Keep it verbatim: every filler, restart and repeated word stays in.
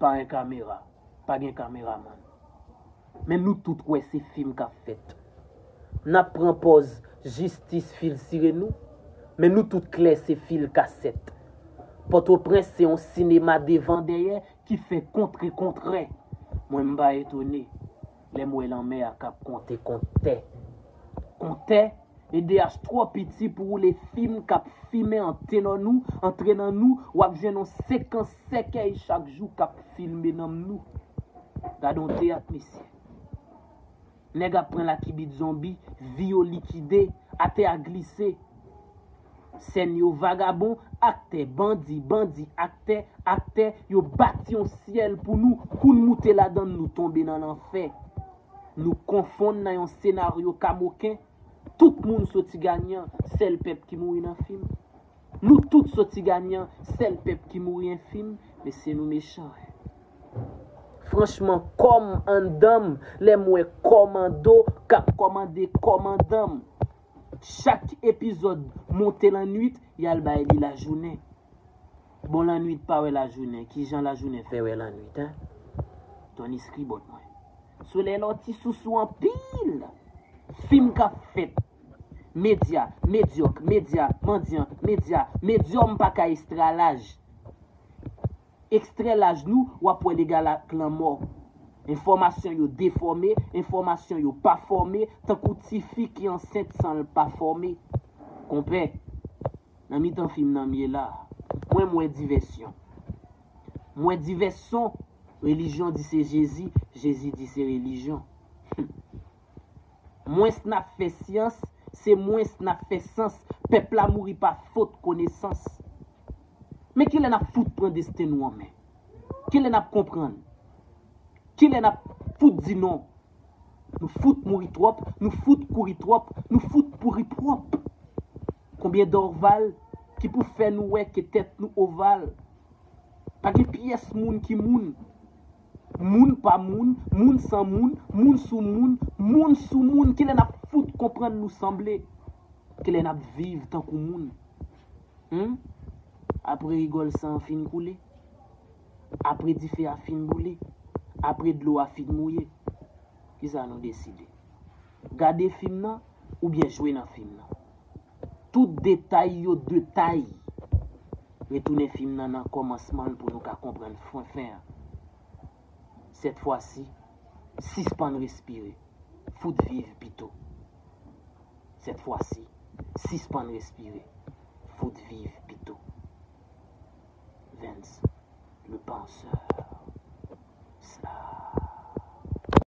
Pa gen kamera, pa gen kameramann. Men nou tout wè se fim k ap fèt. N ap pran pòz jistis fil sire nou, men nou tout klè se fil kasèt. Pòtoprens se yon sinema devan dèyè ki fè kontre kontrè. Mwen m pa etone lè m wè lanmè a k ap konte kont tè. Kont tè, E D H twò piti pou woule fim k ap fimen antre nan nou, antre nan nou, w ap jwenn yon sekans sèkèy chak jou k ap filme nanm nou. Gade yon teyat, mesye. Nèg ap pran lakibit zonbi, vi yo likide, atè a glise. Sèn yo vagabon, aktè, bandi, bandi, aktè, aktè, yo bati yon syèl pou nou, kou n moute ladan l, nou tonbe nan lanfè. Nou konfonn nan yon senaryo kamoken. Tout moun soti ganyan, sèl pèp ki mouri nan fim. Nou tout soti ganyan, sèl pèp ki mouri en fim, mesye nou mechan. Franchman, kòm anndan m, lè m wè kòmando k ap kòmande kòmandan m. Chak epizòd monte lannwit, y al bay li lajounen. Bon, lannwit pa wè lajounen. Kijan lajounen fè wè lannwit, en? Tony Skribòt mwen. Solèy la w ti sousou anpil. Fim k ap fèt. Medya, medyòk, medya, mandyan, medya, medyòm pa ka estralaj. Ekstrè laj nou, w ap wè l egal ak lanmò. Enfòmasyon yo defòme, enfòmasyon yo pa fòme, tankou tifi ki ansent san l pa fòme. Konpè, nan mitan fim nan m ye la, mwen m wè divèsyon. M wè divès son, relijyon di se Jezi, Jezi di se relijyon. Mwens n ap fè syans, se mwens n ap fè sans. Pèp la mouri pa fot konesans. Men kilè n ap fout pran desten nou an men? Kilè n ap konprann? Kilè n ap fout di non? Nou fout mouri twòp, nou fout kouri twòp, nou fout pouri pwòp. Konbyen Dorval ki pou fè nou wè ke tèt nou oval? Pa gen pyès moun ki moun. Moun pa moun, moun san moun, moun sou moun, moun sou moun. Kilè n ap fout konprann nou sanble? Kilè n ap viv tankou moun? Hum? Apre rigòl san an fin koule? Apre dife a fin boule? Apre dlo a fin mouye? Kisa nou deside? Gade fim nan oubyen jwe nan fim nan? Tout detay yo detay. Retounen fim nan nan kòmansman l pou nou ka konprann fen fen an. Sèt fwa si, sispann respire, fout viv pito. Sèt fwa si, sispann respire, fout viv pito. Vens, le penseur.